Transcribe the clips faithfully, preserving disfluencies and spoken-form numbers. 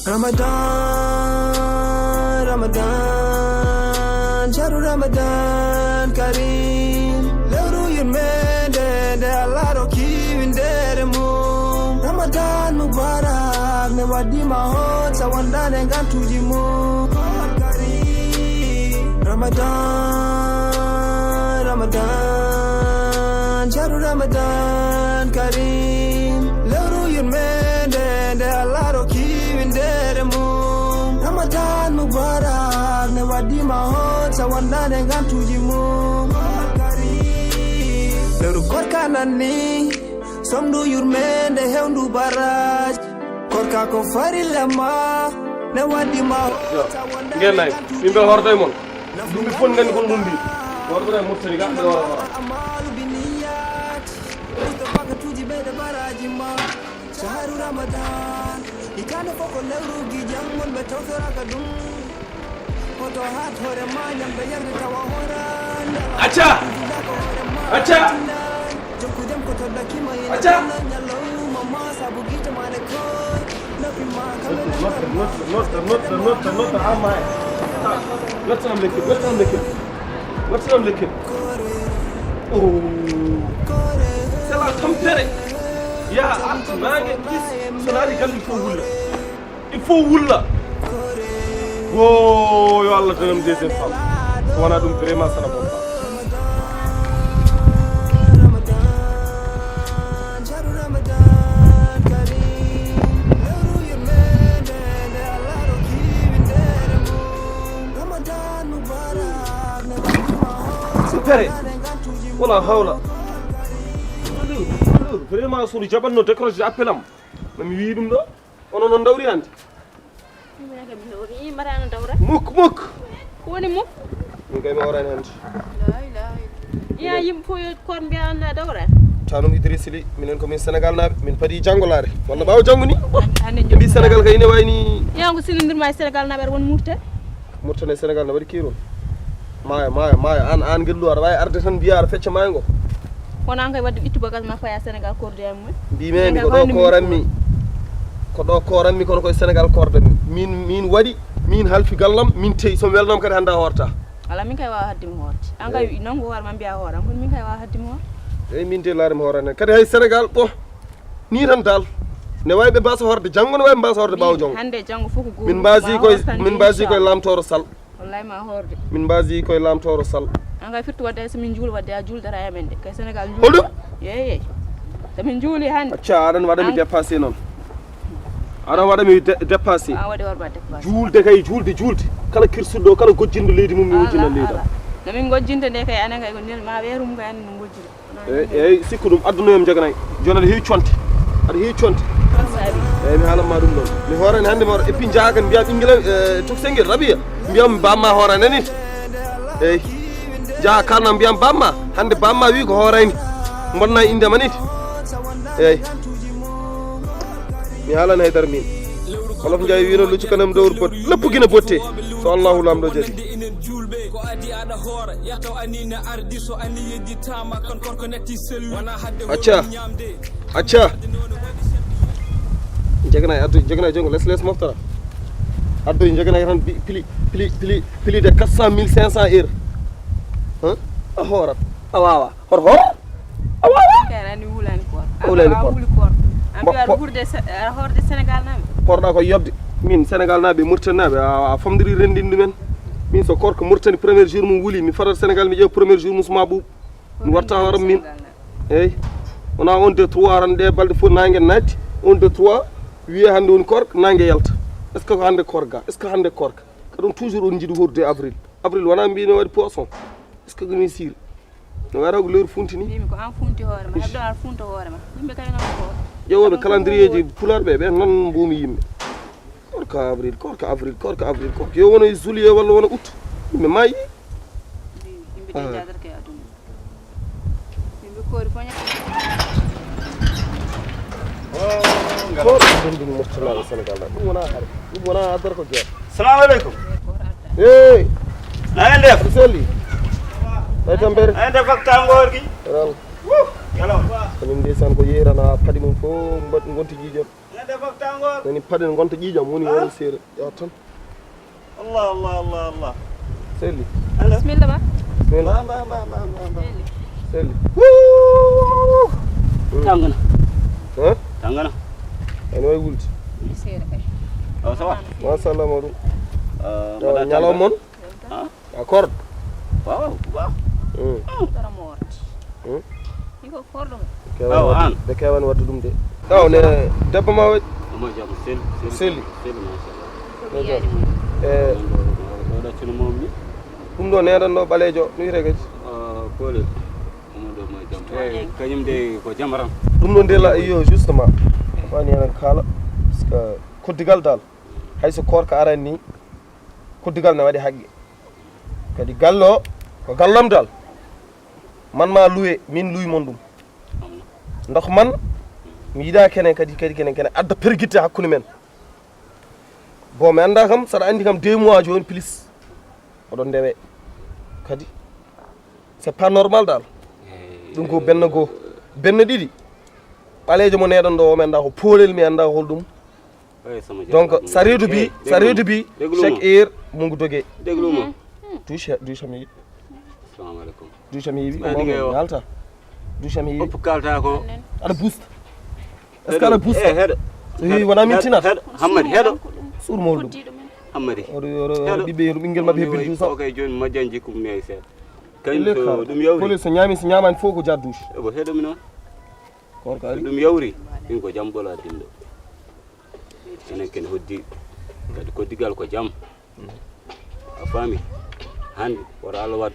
Ramadan, Ramadan, shahru Ramadan Kareem. Lewru yurmende nde Allah rokki winndere mum. Ramadan Mubarak, ne waɗɗii ma hoot sa wondaani e ngantuuji mum. Kareem. Ramadan, Ramadan, shahru Ramadan Kareem. Lewru yurmende nde Allah rokki winndere mum. Ramadan Mubarak, ne waɗɗii ma hoot sa wondaani e ngantuuji mum. Lewru koorka nanni, somndu yurmende, heewndu baraaji. Koorka ko farilla ma, ne waɗɗii ma hoot sa wondaani e ngantuuji mum. Ngeen nayi, min mbe hordo e mon. Duuɓi fof nganndi kono ɗum mbi. Worɓe e Mauritanie ga ɓe wara wara. Shahru Ramadan, hitaande fof ko lewru gijam, mon ɓe tawtoraaka ɗum. Hoto haat hoore ma, ñamde yarde tawa horaani. Acca! Acca! Acca! Notta, notta, notta, notta, notta, notta, amma e. Notta am lekkel, notta am lekkel. Notta am lekkel. Oh. C'est la tampere. Ya, arti, naange, pis. So naati galle, il faut wulla. Il faut wulla. Wo, yo Allah danam deuxième femme. So wonaa ɗum, vraiment, sana bonta. Tampere. Wala hawla. Vraiment, so mi jaɓanno décroché appel am, mi wiyi ɗum ɗo. Onon on ndawri hannde? Minen kam mi ndawri. Ii, mbaɗa no dawra? Muk, muk. Ko woni muk? Min kay mi horaani hannde. La ilaha illallah. Iya, yimɓe fof yo koor mbiya on na dawra. Tanum Idrissa Ly, minen ko min Sénégal naaɓe, min padi janngo laare. Walla ɓaawo janngo ni? Hannde mbi Sénégal kay ine wayi ni. Iya, ko sinondirma e Sénégal naaɓe aɗa woni Mauritanie? Mauritanie e Sénégal no waɗi kiirol. Maayo, maayo, maayo. Aan, aan ngelɗu aɗa waawi arde tan mbiyaa aɗa fecca maayo ngo. Kono aan kay waɗde ittu bagage ma faya Sénégal koordoya e mumen. Mbiimi ko ɗo kooranmi. Ko ɗo kooranmi kono koye Sénégal koordanmi. Min, min waɗi, min halfi gallam, min teyi. So mi welnaama kadi hannde a hoorta. Alaa, min kay waawa haɗde mi hoorde. Aan kay nangu hoore ma mbiyaa hoore. Aan kono min kay waawa haɗde mi hoorde. Eyi, min de laare mi hoorani. Kadi hay Sénégal, bon. Nii tan dal. Ne waawi ɓe mbaasa hoorde janngo, ne waawi ɓe mbaasa hoorde ɓaawo janngo. Hannde e janngo fof ko goomu. Min mbaasi koye, min mbaasi koye Lamtooro Sall. Wallahi ma hoorde. Min mbaasi koye Lamtooro Sall. Aan kay firti waɗde so min njuula waɗde a juuldata e amen de. Kay Sénégal njuula. Holɗum? Yeey, yeey. So min njuuli hannde. Acca, aɗa waɗa mi dépassé noon. Aɗa waɗa mi dé-, dépassé. A waɗi hoore ma dépassé. Juulde kay, juulde, juulde. Kala kirsuɗo, kala gojjinɗo leydi mum, mi wujjina leydi. No min gojjinte nde kay, anen kay ko nel ma weerum kay anen no gojjina. Eyi, eyi, sikku ɗum, addunoyam jaganay. Jooni aɗa heewi conti. Aɗa heewi conti. Eyi, mi haalan ma ɗum ɗon. Mi hoorani hannde mi hoora. Et puis njaha kan mbiya ɓinngel am, eh, Tuksel ngel, Rabiya. Mbiyam bamma hoorani ni. Eyi. Njaha kalna mbiyam bamma. Hannde bamma wi ko hoorayni. Mbonna innde ma ni. Eyi. Mi haalan haydara min. Wolof Njaay wino luccu kanam dowr bot. Leppu gina botte. So Allahu Laamɗo jaɓi. Acca. Acca. Jeganaay addu, jeganaay jongo les les moftara. Addu jeganaay tan bi-, pili, pili, pili, pili de quatre cent mille cinq cents heures. Hein? A hoorat. A waawa. Hoto hoor. A waawa. Kay ani wulani koor. A wulani koor. A wuli koor. An mbiya horde Sénégal naaɓe. Porɗa ko yobde. Min Sénégal naaɓe, Mauritanie naaɓe, a, a famdiri renndinde ɗumen. Min so koorka Mauritanie premier jour mum wuli, mi fadat Sénégal mi ƴeewa premier jour mum so ma ɓuuɓ. Mi watta hooram min. Eyi. Wona un, deux, trois tan ɗe balɗe fof naange naatti. Un, deux, trois. Wiye hannde woni koorka, naange yalta. Est-ce que ko hannde koorka? Est-ce que hannde koorka? Ko ɗum toujours on njiɗi horde avril. Avril wona mbino waɗi poisson. Est-ce que ko min siiri? No wara ko lewru funti ni. Mbimi ko an funti hoore ma, hebdo an funto hoore ma. Yimɓe kay non ko. Ƴeewoɓe calendrier ji pulaar ɓe, ɓe non mbumi yimɓe. Koorka avril, koorka avril, koorka avril, koorka. Yo wono e juillet walla wono août. Yimɓe maayi. Yimɓe de jaadata kay aduna. Yimɓe koori fof ña- Koorka ɗum ɗum moftanaaɗo Sénégal ɗa. Ɗum wona hare. Ɗum wona adar ko jeex. Salamu aleykum. Hey. Na ngeen def? Aɗa selli? Ay tampere. Na ngeen def ak tàngoor gi? Ral. Wuu, ngelaw. Ko min ndeysaan ko yeerana paɗi mum fof mbaɗ ngonti jiijoɗo. Nani paɗen gonta ƴiiƴam woni on seere. Yo tan. Allah, Allah, Allah, Allah. Selli. Bismillah ba. Bismillah. Ba, ba, ba, ba, ba, ba. Selli. Tangana. Hein? Tangana. Ene wawi wulde. Seere kay. Oh, ça va? Machallah, mawɗum. Euh, mbaɗa ñalawma tangana. Mon? Ah? A korɗo? Waaw, waaw. Hmm. Dara mo worti. Hmm? Iko korɗo mo. Kewan. Awa, wadde, an. Ɓe kewan wadde ɗum de. Awa, ne debbo ma waɗi? Omo jam, sel, sel. Seli. Sel, machallah. No jam. Eh. Ɗo, ɗo, ɗo ɗaccino mom ni. Ɗum ɗo neɗan ɗo ɓaleejo, no wiyete kadi? Ah, Kolel. Omo ɗo mo jam. Eh, kañum de ko jam ran. Ɗum ɗo nde la, iyo, justement. Wani hen kaala. Parce que koddigal dal. Hay so koorka arani ni, koddigal ne waɗi haqqe. Kadi galle o, ko gallam dal. Man ma luwe, min luwi mon ɗum. Ndax man, mi yiɗa kene kadi, kadi kene, kene adda pergitte hakkunde men. Bon, mi annda kam, saɗa anndi kam deux mois jooni plus. Oɗon ndewe. Kadi, c'est pas normal dal. Ɗum ko benn goo. Benn ɗiɗi. Ɓaleejo mo neɗan ɗo, o mi annda ko poolel, mi annda ko holɗum. Eh, sama jam. Donc, sareetu bi, eh, sareetu bi, déglu ma. Chaque heure, mu ngi doge. Déglu ma. Douche, douche am yi. Assalamu alaikum. Douche am yi, ma ni ngay wax. Yalta. Douche am yi. Ëpp kalta ko. Aɗa busta. Est-ce que aɗa busta? Eh, heɗo. So heewi, wona min tinata. Heɗo, Hammadi, heɗo. Suur mawɗo ɗum. Hammadi. Oɗo, oɗo, oɗo ɓiɓɓe, ɓinngel maɓɓe hebbini douze ans. O kay jooni majjan jikkum mi ay seeɗa. Kañum so ɗum yawri. Police so ñaami, so ñaamaani fof ko jaa douche. Ebo heɗo mi noon. Koorka ari. So ɗum yawri, min ko jam ɓola dinɗo. Enen ken hoddi, kadi koddigal ko jam. A faami? Hannde, woto Allah waɗ.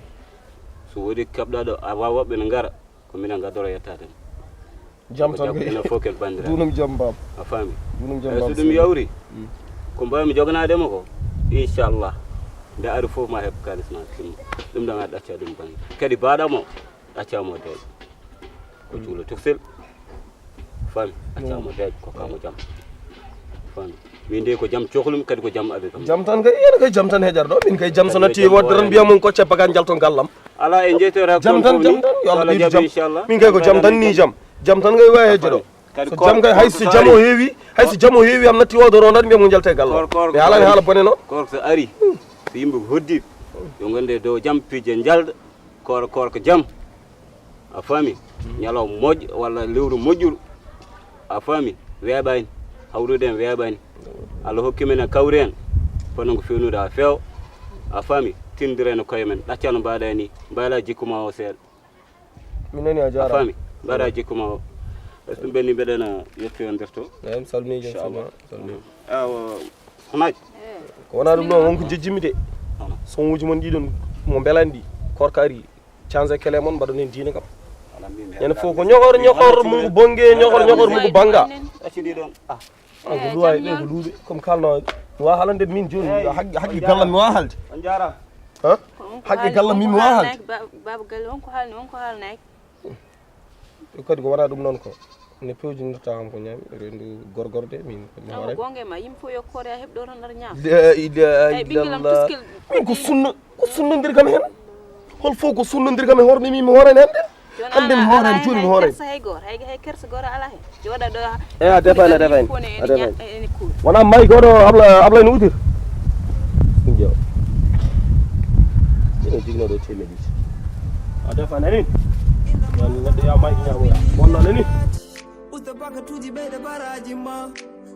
So woodi kaɓɗaaɗo, a waawa woɓɓe ne ngara, ko minen ngaddoro yettaade mo. Jam tan kay. Enen fof ken banndiraaɓe. Dunum jam, baaba. A faami? Dunum jam, baaba. Eeyi, so ɗum yawri, ko mbaawmi joganaade mo ko, inchallah, nde ari fof ma heɓ kaalis ma timma. Ɗum ɗon a ɗacca ɗum bannge. Kadi baaɗa mo, ɗacca mo deeƴ. Ko cuulo toksel. Faami? Accamo deeƴ, kokkamo jam. Faami? Min de ko jam cohlumi, kadi ko jam abi kam. Jam tan kay, ene kay jam tan heƴar ɗo. Min kay jam so natti wodde tan mbiya mum kocce bagan jalton gallam. Ala e jeytoyta jam tan, jam tan, yo Allah ɓeydu jam. Inchallah. Min kay ko jam tan ni jam. Jam tan kay wawi hedde ɗo. Kadi so jam kay, hay so jam o heewi, hay so jam o heewi am natti oɗo rondat mbiya mo jalte gallam. Mi haalani haala bone noon. Koor so ari, so yimɓe ko hoddiɓe, yo gonde dow jam, pijje njalda. Koor, koor ko jam. A faami? Ñalawma moƴƴo walla lewru moƴƴuru. A faami? Weeɓaani. Hawrude en weeɓaani. Allah hokki men e kawri en. Kono ko feewnude haa feewa. A faami? Tindire no koye men. Ɗaccal no mbaɗa ni. Mbayla jikku ma o seeɗa. Mi nani a jaaraama. A faami? Mbaɗa jikku ma o. Est-ce que ɓenni mbeɗen yettoyondirto? Eeyi, mi salmini jom. Inchallah. Salmini. Awa, Alhaji. Ko wonaa ɗum ɗo, wonko jejjimi de. Son uji mon ɗiɗon mo mbelani ɗi. Koorka ari. Changé kele mon, mbaɗon heen diine kam. Enen fof ko ñoxor, ñoxor, mungu bonge, ñoxor, ñoxor, mungu banga. Acciɗi ɗon. Ah. Ah, ko luwa e ɓe ko luuɓe. Comme kalno, mi wawa haalande min jooni, haqqi, haqqi gallam mi wawa haalde. On jaaraama. Ha? Haqqi gallam min mi wawa haalde. Baaba galle, on ko haalni, on ko haalnaaki. Ɗum kadi ko wonaa ɗum noon ko. Ne pewjinirta kam ko ñaami, rendu gorgorde, min ko mi hoore. Gonga ma, yimɓe fof yo koore, a heɓ ɗo tan aɗa ñaama. La ilaha illallah. Min ko sunno, ko sunnondir kam heen. Hol fof ko sunnondir kam e hoore, min mi hoore heen de. Hannde mi hoore heen, jooni mi hoore heen. Kersa hay gooto, hay, hay kersa gooto alaa heen. Jooɗa ɗo. E a defani, a defani. A defani. Wona may gooto Abla-, Ablaye no udir. Ɗum ƴeewa. Ina jigno ɗo teemedde ɗiɗi. A defani ni. Wani neɗɗo ya may ñaamo ya. Wonno ni. Usta bakatuji ɓeyde baraji ma.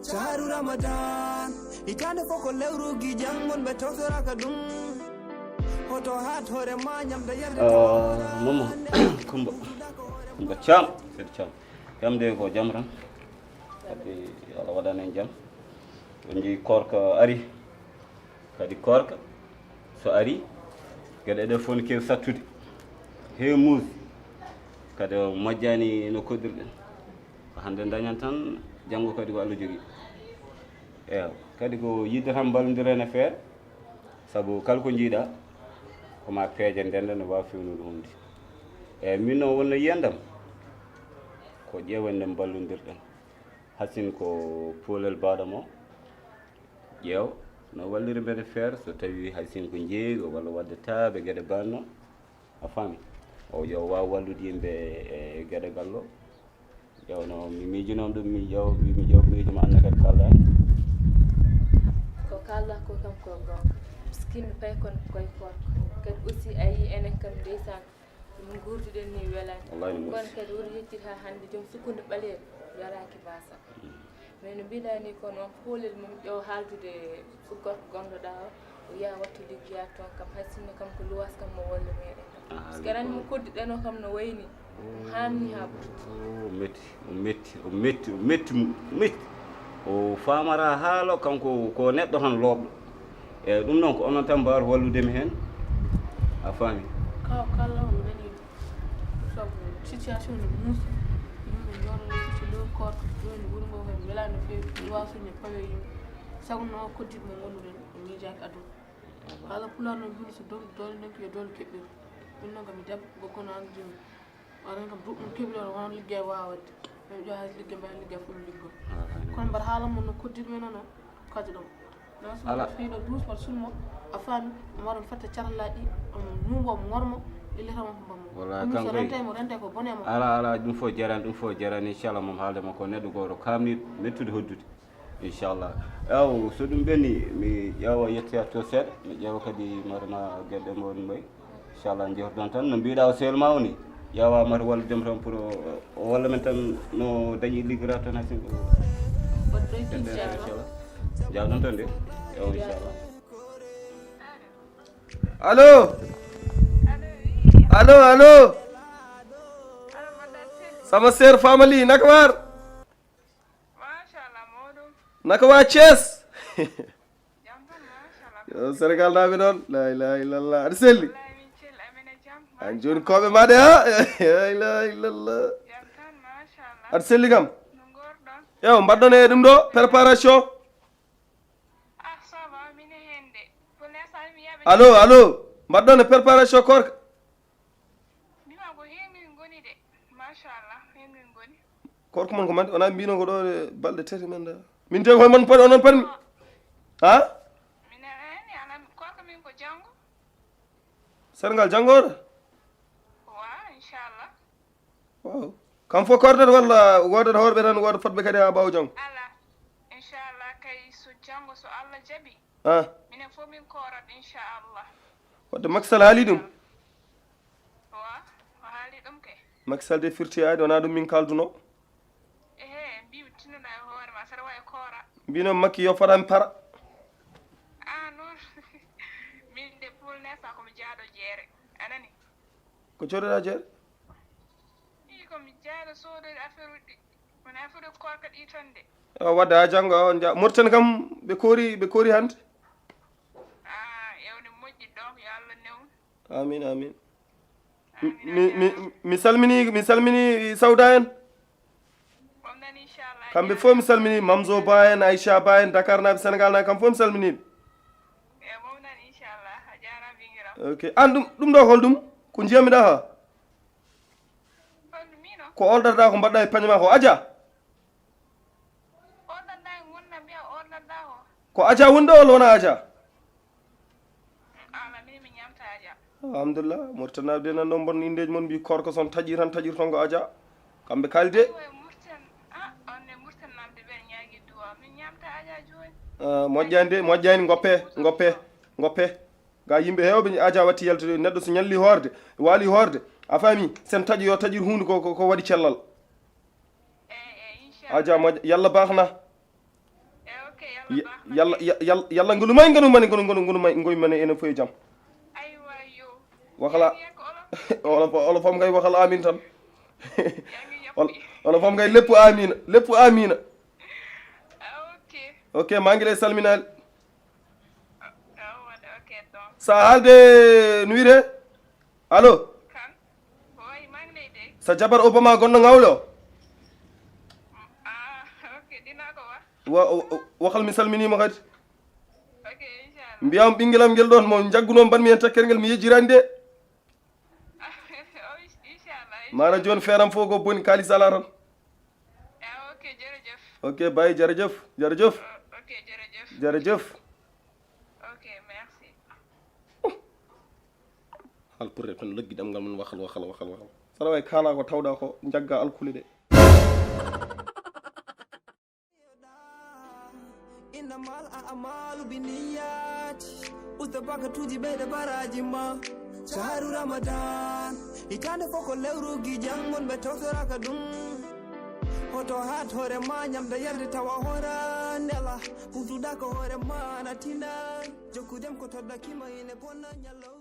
Shahru Ramadan. Itande foko lewru gi jangon ɓe tawtoraka ɗum. Hoto hat hore ma ñamde yerde. Ah, Momo, Kumba. Kumba Caam, Seeɗa Caam. Jam de ko jam tan. Kadi Allah waɗan en jam. On njii koorka ari. Kadi koorka so ari, geɗe ɗe fof ne keewi sattude. Heewi muusde. Kadi o majjaani no koɗirɗen. Ko hannde dañan tan, janngo kadi ko Allah jogii. Eewa, kadi ko yiɗde tan mballondiren e feere. Sabu kala ko njiiɗa, ko ma peeje ndenda no waawi fewnude hunde. Eeyi, min noon wonno yiyandam, ko ƴeewande mballondirɗen. Hasin ko poolel baaɗam o, ƴeew no walliri mbeɗe feere, so tawii hasin ko jeeyɗo walla waɗde taaɓe geɗe banno, a faami? O yo waaw wallude yimɓe e geɗe gallo. Ƴeewno mi miijinoom ɗum, mi ƴeew mi ƴeew miijo ma, annda kadi kalɗa. Ko kalɗa ko kam ko goonga. Miskin pay kon koye korko. Kadi aussi a yii enen kam ndeysaan, no nguurduɗen ni welaani. Wallahi no moƴƴi. Kono kadi woto yettir haa hannde joom sukkundu ɓaleeru yaraaki baasal. Mais no mbiɗa ni ko noon poolel mum ƴeew haaldude gorko gonɗo ɗa o, o yaha wattu liggoyaade toon kam, hay sinno kam ko luwaas kam mo walla meɗen kam. Parce que aɗa anndi mo koddiɗen o kam no wayni, mo haamni haa ɓurti. O metti, o metti, o metti, o metti, o metti. O faamara haala kanko ko neɗɗo tan looɓɗo. Eeyi, ɗum noon ko onon tan mbaawata wallude mi heen. A faami? Kaw kala on nani ɗum. Sabu situation no muusi, yimɓe njooɗo no suci lewru koorka, jooni wuro ngo kadi welaani no feewi, luwaasuuji ne pawe yimɓe. Sabu no koddiiɗo mo ngonduɗen, o miijaaki aduna. Haala pulaar noon mbiɗo so doole doole ndonki yo doole keɓɓiru. Min noon kam mi debbo, gorko no anndudimi. Waɗan kam duuɓi mum keɓiɗo no wona liggey waawa waɗde. Ɓe ƴoo hay liggey mbaɗa liggey fof mi liggoo. Kono mbaɗa haala mon no koddiiɗo men noon o, kajo ɗon. Ala. Feyɗo douze par sunmo a faami, omo waɗa fette caralaaɗi, omo nuumo, omo ŋormo, lillata mo ko mbammo. Wala kanko rentay mo rentay ko bone mo. Ala ala, ɗum fof jarani, ɗum fof jarani, inchallah mom haalde mo ko neɗɗo gooto kaamniiɗo mettude hoddude. Inchallah. Ew, so ɗum ɓenni mi ƴeewa yettoyat to seeɗa, mi ƴeewa kadi marma geɗe mo woni mbayi. Inchallah, jewtidon tan no mbiɗa o sehil ma o ni, ƴeewa mata wallu dem tan pour o walla men tan no dañi liggora tan hasin ko. Jawdon tan de. Ew, inchallah. Allo. Allo, allo. Sama ser family, naka waar? Naka waa Thiès? Yo, Sénégal naaɓe noon, la ilaha illallah. Aɗa selli? An jooni koɓe ma de ha? La ilaha illallah. Aɗa selli kam? Ew, mbaɗɗon e ɗum ɗo préparation. Allo, allo. Mbaɗɗon e préparation korka? Korka mon ko mande, wona mbino ko ɗo e balɗe tati men da. Min te koye mon padi, onon padi mi. Ha? Sénégal janngo oɗo? Waaw. Kam fof kordata walla woodata hoorɓe tan, wooda fotɓe kadi haa ɓaawo janngo? Ala. Inchallah kay, so janngo so Allah jaɓi. Ah. Minen fof min koorat inchallah. Wadde Macky Sall haali ɗum? Wa, o haali ɗum kay. Macky Sall de firti ayde, wona ɗum min kalduno. Ehe, mbiimi tinnoɗa e hoore ma, saɗa wawi koora. Mbino Macky yo fotami para. Ah non. Min de pour l'instant komi jaaɗo jeere. A nani? Ko jooɗoɗa jeere? Ii, komi jaaɗo soodoyde affaire uji ɗi. Wona affaire uji korka ɗi tan de. Ewa, wadde ha janngo on ja. Mauritanie kam ɓe koori, ɓe koori hannde? Ah, ewne moƴƴi donc yo Allah newnu. Amin, amin. Mi, mi, mi salmini, mi salmini Sawda en. Kamɓe fof mi salmini, Mamzo Ba en, Aïcha Ba en, Dakar naaɓe, Sénégal naaɓe, kamɓe fof mi salminiɓe. Ok, an ɗum, ɗum ɗo hol ɗum? Ko njiyammi ɗa ha? Ko olɗata ko mbaɗɗa e pañe ma ko aja? Ko aja woni ɗo walla wona aja? Alhamdulillah, Mauritanie naaɓe de nan ɗon bon indeji mon mbi korka son taƴi tan taƴirton ko aja. Kamɓe kaali de. Moƴƴani de, moƴƴani, goppe, goppe, goppe. Ga yimɓe hewɓe aja watti yaltude neɗɗo so ñalli hoorde, waali hoorde, a faami, sen taƴi yo taƴir hunde ko ko waɗi cellal. Aja moƴƴa, yalla baax na. Yalla yalla ngolu may ngonu mane ngonu ngonu ngonu may ngoy mane enen fof e jam. Waxala olo olo fam ngay waxal amin tan. Olo fam ngay lepp amina, lepp amina. Ok, ma ngi lay salminal. Sa halde no wire? Allo. Sa jabar Obama gonɗo ngawle o? Wa- o- o- Wakal mi salminima kadi. Mbiyam ɓinguelam ngel ɗon mo jagguno mbanmi hen takkere ngel mi yejjirani de. Mara joni feeram fof ko boni kalis ala tan. Ok, bay, jarajef, jarajef. Jarajef. Hal pour tan loggi ɗemngal mum, wahal wahal wahal wahal. Saɗa wawi kala ko tawɗa ko jagga alkule ɗe. Innamal a'malu binniyat. Usta bakatuji ɓeyde baraji ma. Shahru Ramadan. Hitande fof ko lewru gijan mon ɓe tawtoraka ɗum. Hoto hat hoore ma ñamde yarde tawa hoora nela. Hutuɗa ko hoore ma na tinda. Jokkudem ko toddakima ine bonna ñallo.